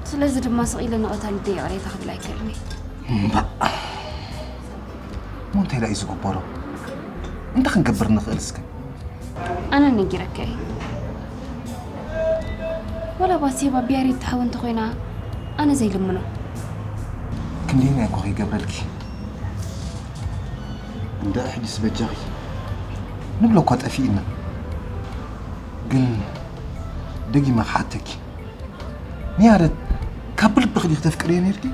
ስለዚ ድማ ስቕ ኢለ ንቐታሊ ደይ ይቕሬታ ክብል ኣይክእልን እየ። እምባእ። እሞ እንታይ ደኣ እዩ ዝግበሮ? እንታይ ክንገብር ንኽእል እስከ? ኣነ ነጊረካ እየ። ወላ ባሴባ ብያሬድ ትሓዊ እንተኾይና ኣነ ዘይልምኖ። እንዴና እኮ ይገብረልኪ እንደ ሕዲስ በጃኺ ንብሎ እኳ ጠፊእና ግን ደጊመ ክሓተኪ ንያረት ካብ ብልብኺ ዲኺ ተፍቅርዮ ነርኪ?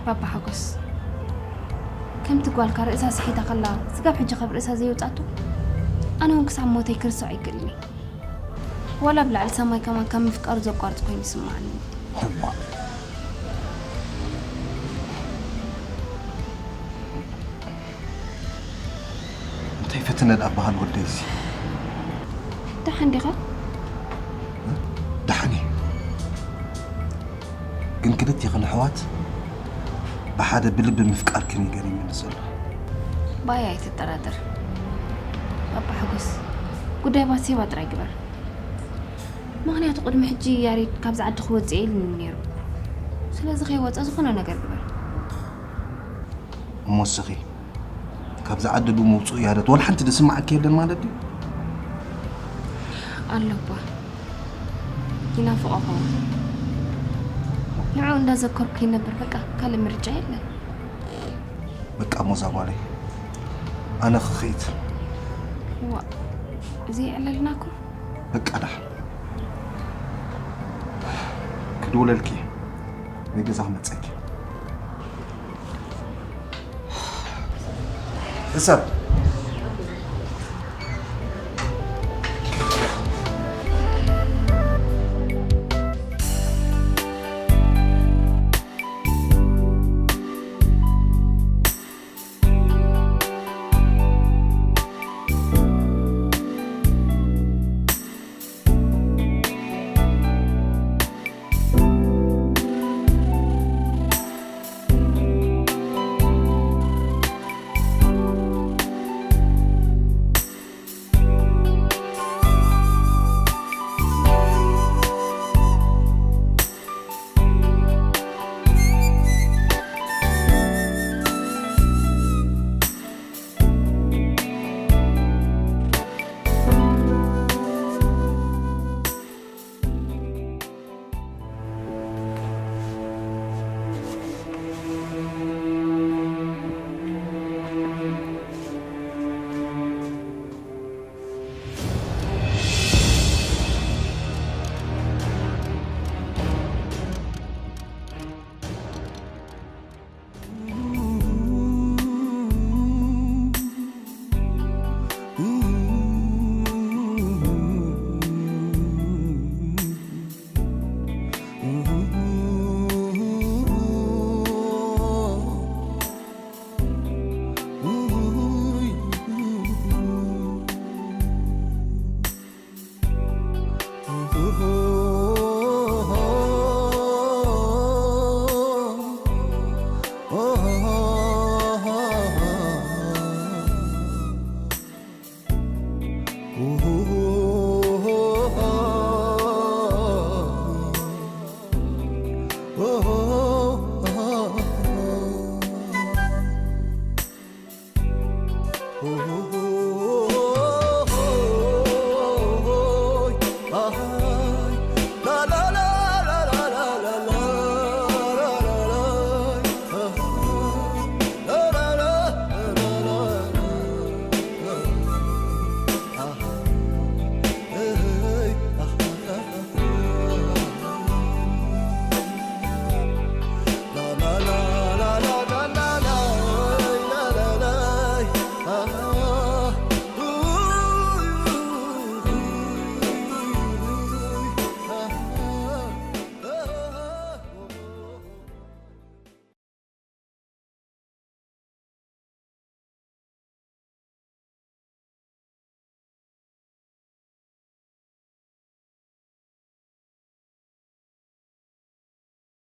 ባባ ሓጎስ፣ ከምቲ ጓልካ ርእሳ ስሒታ ከላ ስጋብ ሕጂ ካብ ርእሳ ዘይወጻቶ፣ ኣነ እውን ክሳብ ሞተይ ክርስዖ ኣይክእልን እየ። ዋላ ኣብ ልዕሊ ሰማይ ከማን ካብ ምፍቃሩ ዘቋርጽ ኮይኑ ይስምዓኒ። ሕዋ እንታይ ፈተነ ደኣ በሃል ወደይ እዚ ደሓን ዲኻ? ደሓን እየ ግን ክልቴኽን ኣሕዋት ብሓደ ብልቢ ምፍቃርክን እዩ ገሪሙኒ ዘሎ ባይ ኣይትጠራጠር ባባ ሓጎስ ጉዳይ ባሴባ ጥራይ ግበር ምኽንያቱ ቅድሚ ሕጂ ያሬድ ካብዚ ዓዲ ክወፅእ ኢሉኒ ነይሩ ስለዚ ከይወፀ ዝኾነ ነገር ግበር እሞ እስኺ ካብዚ ዓዲ ብምውፅኡ ያሬድ ወላ ሓንቲ ዝስምዓኪ የለን ማለት ድዩ ኣሎ እባ ይናፍቆ ኸውን ንዕኡ እንዳዘከርኩ ይነብር በቃ ካልእ ምርጫ የለን በቃ እሞ እዛ ጓለይ ኣነ ክኸይድ ዋ እዚ የዕለልናኩም በቃ ደሓን ክድውለልኪ እየ ወይ ገዛ ክመፀኪ ሕሰብ